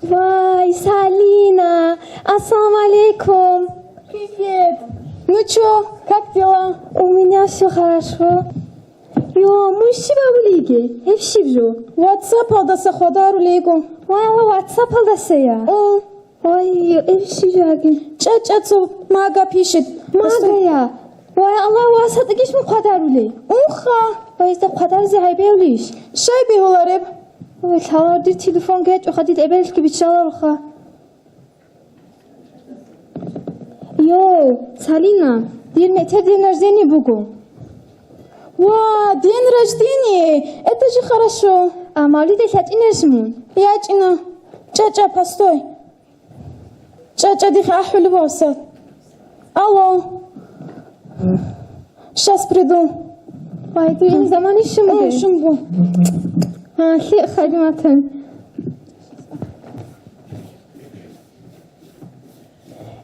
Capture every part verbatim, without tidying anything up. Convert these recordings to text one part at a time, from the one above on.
Вай, Салина! Ассаламу алейкум! Привет! Ну чё, как дела? У меня всё хорошо. Йо, мун щиб абулиги? Гьеб щиб жо? WhatsApp-алдаса хвадарулего. Вай, ва WhatsApp-алдасая? О. Ой, гьеб щиб жо аги? ЧӀа-чӀа цо мага пишет. Магая? Вай, Аллагь, ва сатӀагищ мун хвадарули? Уха! Вай, изда хвадаризе гьайбевлищ? Щай бегьулареб? Ой, лъалар дир телефон гьечӀоха, дид эбеллъги биччаларуха. Йо, Салина, дир метер день рождения буго. Ва, день рождения! Это же хорошо! А мавлидалъ ячӀинарищ мун? ЯчӀина. ЧӀа-чӀа, постой. ЧӀа-чӀа, дихъе ахӀулеб вавсат. Алло. Щас приду. Вай, дир замани шумбу. Ой, шумбу. А, лъикӀ хадиматан.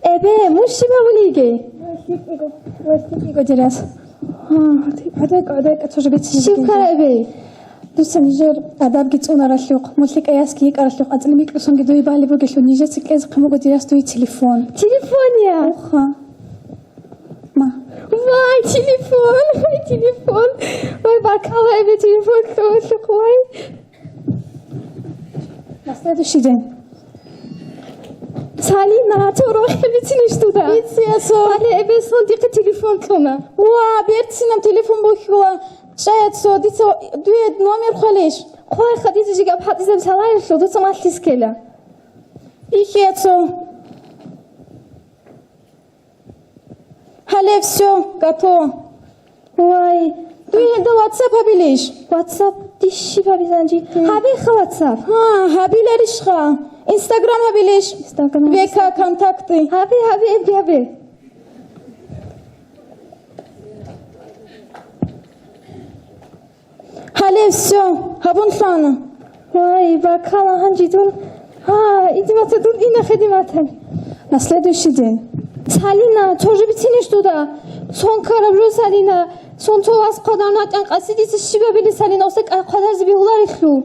Эбе, мун щиб абулиги? Щиб ккара, эбе? Дуца нижер адабги цӀунаралъухъ, мун лъикӀаясги йикӀаралъухъ, ацӀли микьусунги дуе балеб бугелъул, нижеца кьезехъин буго дирас дуе телефон. Телефониян? Уха. Ма. Вай, телефон, вай, телефон. Вай, баркала, эбе, телефон кьолелъухъ, вай. На следующий день. Салина, цо рохел бицинищ дуда? Бицине цо. Сале, эбеслъун дихъе телефон кьуна. Ва, берцинаб телефон бухьула. ЧӀая цо, дица дуе номер хъвалищ? Хъвай, хадизе жигаб хӀатӀизаб саларилъул, дуца малъис ккела. Ихе цо. Гьале, всё, готово. Вай, дуе гьелда WhatsApp гьабилищ? WhatsApp дищи гьабизанжи. Гьабиха WhatsApp. Гьа, гьабиларищха. Instagram гьабилищ? Instagram. ВК, Контакты. Гьаби, гьаби, эбги гьаби. Гьале, всё, гьабун лъана. Вай, баркала, гьанже дун. Гьа, идиматан дун ина хадиматан. На следующий день. Салина, цо жо бицинищ дуда? Сон ккараб жо, Салина. Сон цо вас хъвадарун вачӀан къаси дица щибабили, Салина, осе кӀа-, хъвадарзе бегьуларелъул.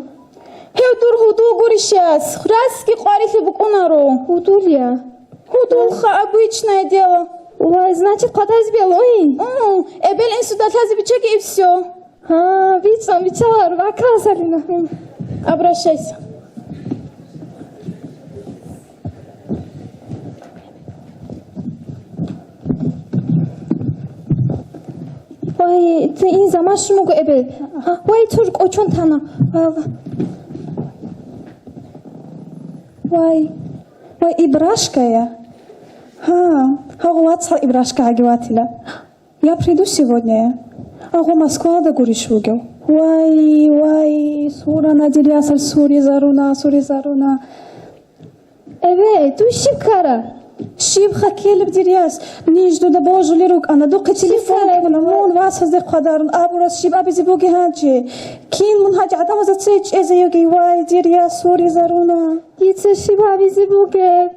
Гьев дур гьудул гурищ яс, расги къварилъи букӀунаро. Гьудулия? Гьудулха, обычное дело. Вай, значит, хъвадарзе бегьулари? М, эбел-инсуда лъазе биччаги и всё. Гьа, бицун, биччалар, баркала, Салина. Обращайся. Вай, цо ин заман щун буго эбел. Гьа, вай, цо кӀочон тана. Вай, Аллагь. Вай, вай, Ибрашкая. Гьа, гьагъу вацал Ибрашка гьаги ватила. Я приду сегодня. Агъо Москвалда гурищ вугев. Вай, вай, сурана дир ясар, суризаруна, суризаруна. Эве, дуй щиб ккара? Щибха ккелеб дир яс? Ниж дуда божулел рукӀана, духъе телефон ккуна, мун васазде хъвадарун абурас щиб абизе бугеб гьанже? Кин мун гьанже гӀадамазда цей чӀезе йоги? Вай, дир яс, суризаруна. Дица щиб абизе бугеб?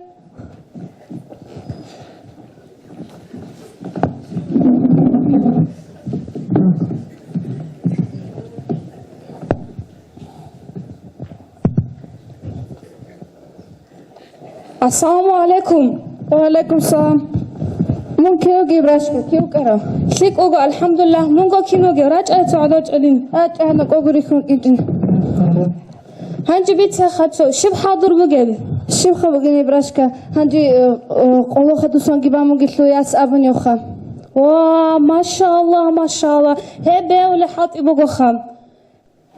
Ассаламу алейкум. Ва алейкум салам. Мун кев гиб, рашка, кев кара? ЛъикӀ вуго, алхӀамдулиллагь. Мунго кин вугев? РачӀа цо гӀодов чӀолин. РачӀа, гьанна къо гури хьун кӀинчӀин. Гьанже бицеха цо, щиб хӀал дур бугеб? Щибха бугеб, рашка? Гьанже, э, э, къолоха дусанги бамугелъул яс абуневха. Ва, машалла, машалла. Гьеб бегьулеб хӀалтӀи бугоха.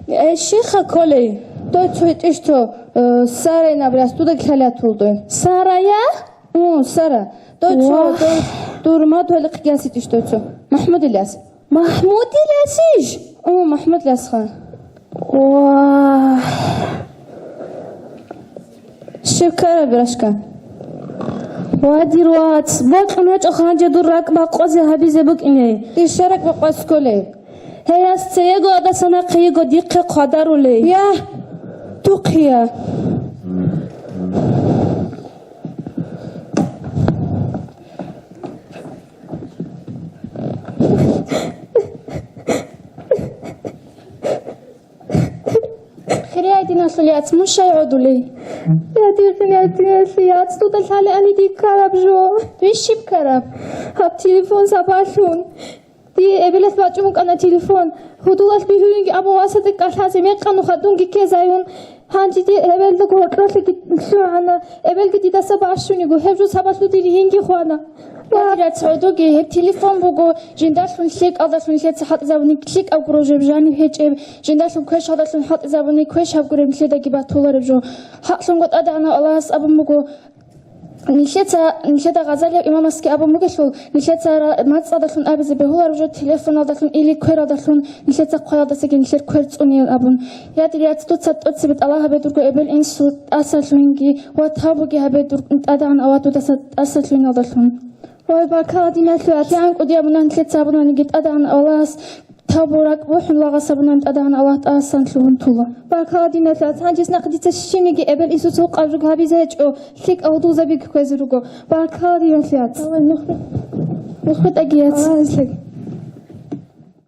Э, щибха кколей? Дой цо гьитӀищ цо, э, Сарайнаб рас дуда лъалатулдой. Сарая? Гьу, Сара. Дой цо, вах, дой дур мад гьолихъ гьитӀищ дой цо. МахӀмуд Иляс. МахӀмуд Илясищ? Гьу, МахӀмуд Илясха. Вах. Щиб ккараб, рашка? Ва, дир вац, бокьун гьечӀо гьанже дур ракӀ бакъвазе гьабизе букӀине. Дир щай ракӀ бакъваз кколей? Гьей, яс, цеего гьадаса нахъе йиго дихъе хъвадарулей. Я, духъе я. Хирияй дин Алъул яц, мун щай гӀодулей? Я дирхъин, я дирхъин, яц, дуда лъалеани диккараб жо. Дие щиб ккараб? Гьаб телефон сабаблъун. Дие эбелалъ бачӀун букӀана телефон. Гьудулалъ бигьулинги абун васатӀе кӀалъазе, мекъан нуха дунги ккезайун. Гьанже дие эбелда гьоркьолъиги лъугӀана. Эбелги дидаса бащун йиго, гьеб жо сабаблъун дир гьинги хвана. Ва дир яц, гӀодуге, гьеб телефон буго, жиндалъун лъикӀалдалъун нилъеца хӀалтӀизабуни лъикӀаб гуро жеб жаниб гьечӀеб, жиндалъун квешалдалъун хӀалтӀизабуни квеш гьаб гуреб нилъедаги батулареб жо. ХӀакълъунго ТӀадегӀанав Аллагьас абун буго, нилъеца, нилъеда Гъазалияв имамасги абун бугелъул, нилъеца ра-, мацӀалдалъун абизе бегьулареб жо, телефоналдалъун или квералдалъун, нилъеца хъваялдасаги нилъер квер цӀунеян абун. Я дир яц, дуца тӀоцебе тӀалаб гьабе дурго эбел-инсу тӀасалъугьинги ва тавбуги гьабе дур ТӀадегӀан Аллагь дудаса тӀасалъугьиналдалъун. Ой, баркала, диналъул яц. КигӀан кӀудияб мунагь нилъеца гьабунаниги, ТӀадегӀан Аллагьас тавбу ракӀбухӀун лагъас гьабунани, ТӀадегӀан Аллагь тӀасан лъугьун тула. Баркала, диналъул яц. Гьанже нахъ дица щибниги эбел-инсуца гьукъараб жо гьабизе гьечӀо, лъикӀаб гьудулзаби кквезе руго. Баркала, диналъул яц. Давай, нух-, нухбетӀаги, яц. Аллагь излъи.